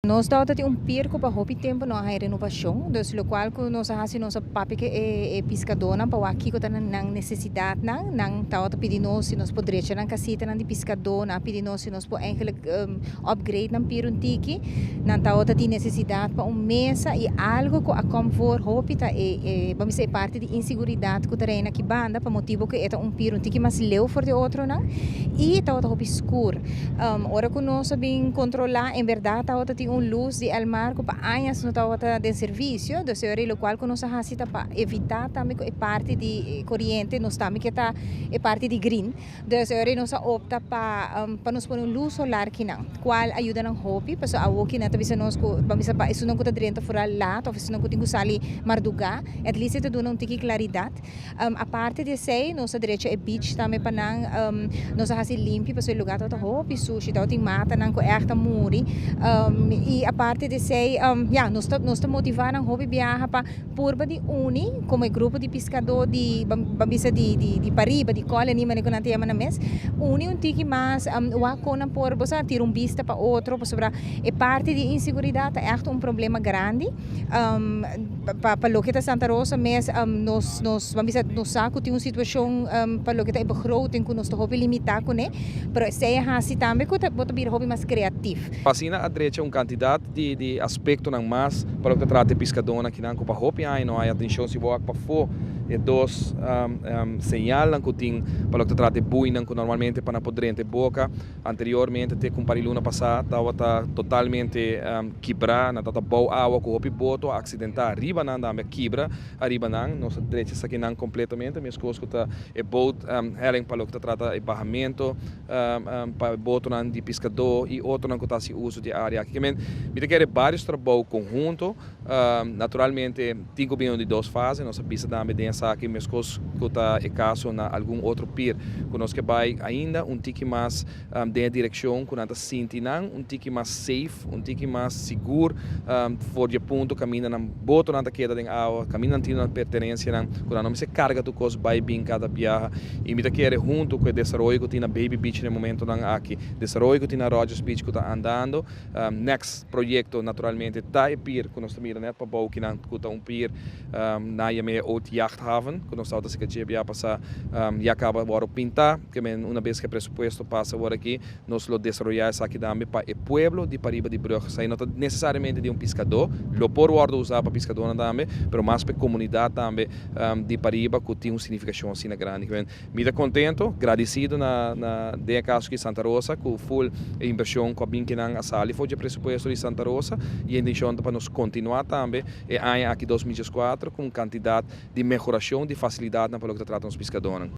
Nos tin un pier ku pa hopi tempu no a haña renovashon, dus lokual ku nos a hasi, nos a papia ku e piskadónan pa wak kiko ta nan nesesidatnan. Nan tabata pidi nos si nos por drecha nan kasitanan di piskadó, nan a pidi nos si nos por eigenlijk upgrade nan pier un tiki. Nan tabata tin nesesidat pa un mesa i algu ku a kom voor hopi ta e, ban bisa, e parti di inseguridat ku ta reina aki banda pa motibu ku e ta un pier un tiki mas leu for di otronan i tabata hopi skur. Ora ku nos a bin kontrolá, en bèrdat tabata tin un lus di Elmar ku pa añas no tabata den servisio, dus e ora lokual ku nos a hasi ta pa evitá tambe ku e parti di koriente nos tambe ke ta e parti di green. Dus e ora nos a opta pa nos pone un lus solar kinan, kual a yuda nan hopi, pasobra awor kinan ta bisa nos ku, ban bisa, pa esunnan ku ta drenta foral lat òf esunnan ku tin ku sali mardugá, at least e ta duna un tiki klaridat. Aparte di esei, nos a drecha e beach tambe pa nan, nos a hasi limpi pasobra e lugá tabata hopi sushi, tabatin matanan ku ègt a muri. I aparte di esei, ya, nos ta motivá nan hopi biaha pa purba di uni komo e grupo di piskadó di, ban bisa, di pariba, di Colony, manera ku nan ta yama nan mes, uni un tiki mas, wak kon nan por, bo sa, tira un bista pa otro, pasobra e parti di inseguridat ta ègt un problema grandi. Pa loke ta Santa Rosa mes, nos, ban bisa, nos sa ku tin un situashon pa loke ta e begroting ku nos ta hopi limitá kuné, pero esei a hasi tambe ku ta bo ta bira hopi mas kreativo. Asina a drecha un kantidat di aspektonan mas pa loke ta trata e piskadónan kinan ku pa hopi aña no hay atenshon. Si bo wak pafó, e dos señalnan ku tin pa loke ta trata e buinan ku normalmente pa nan por drenta e boka, anteriormente te ku un par di luna pasá tabata totalmente kibrá, nan tabata bou awa ku hopi boto a aksidentá riba nan, tambe a kibra ariba nan. Nos a drecha esakinan kompletamente, meskos ku ta e boat helling pa loke ta trata e bahamentu pa e botonan di piskadó i otronan ku ta hasi uso di e área aki. Ke men mi ta kere vários trabou konhunto. Naturalmente tin ku bini di dos fase. Nos a bisa tambe den esaki, meskos ku ta e kaso na algun otro pier, ku nos ke bai ainda un tiki mas den e direkshon ku nan ta sinti nan un tiki mas safe, un tiki mas sigur for di e punto kaminda nan botonan ta keda den awa, kaminda nan tin nan pertenensianan, ku nan no mester karga tur kos bai bin kada biaha. I mi ta kere huntu ku e desaroyo ku tin na Baby Beach na e momentonan aki, desaroyo ku tin na Rogers Beach ku ta andando, next proyekto naturalmente ta e pier ku nos ta mira net pabou kinan, ku ta un pier na yam'é Oud Jachthaven, ku nos tabata sika dje bia pasá, ya kaba wòrdu pintá. Ke men una bes ku e presupuesto pasa awor aki, nos lo desaroyá esaki tambe pa e pueblo di pariba di brùg. Esei no ta nesesariamente di un piskadó, lo por wòrdu usá pa piskadónan tambe, pero mas pa e komunidat tambe di pariba ku tin un signifikashon asina grandi. Ke men mi ta kontento, gradisido na den e kaso aki Santa Rosa ku full e invershon ku a bin kinan a sali for di e presupuesto di Santa Rosa, i e intenshon ta pa nos kontinuá tambe e aña aki 2014 ku un kantidat di mehorashon di fasilidatnan pa loke ta trata nos piskadónan.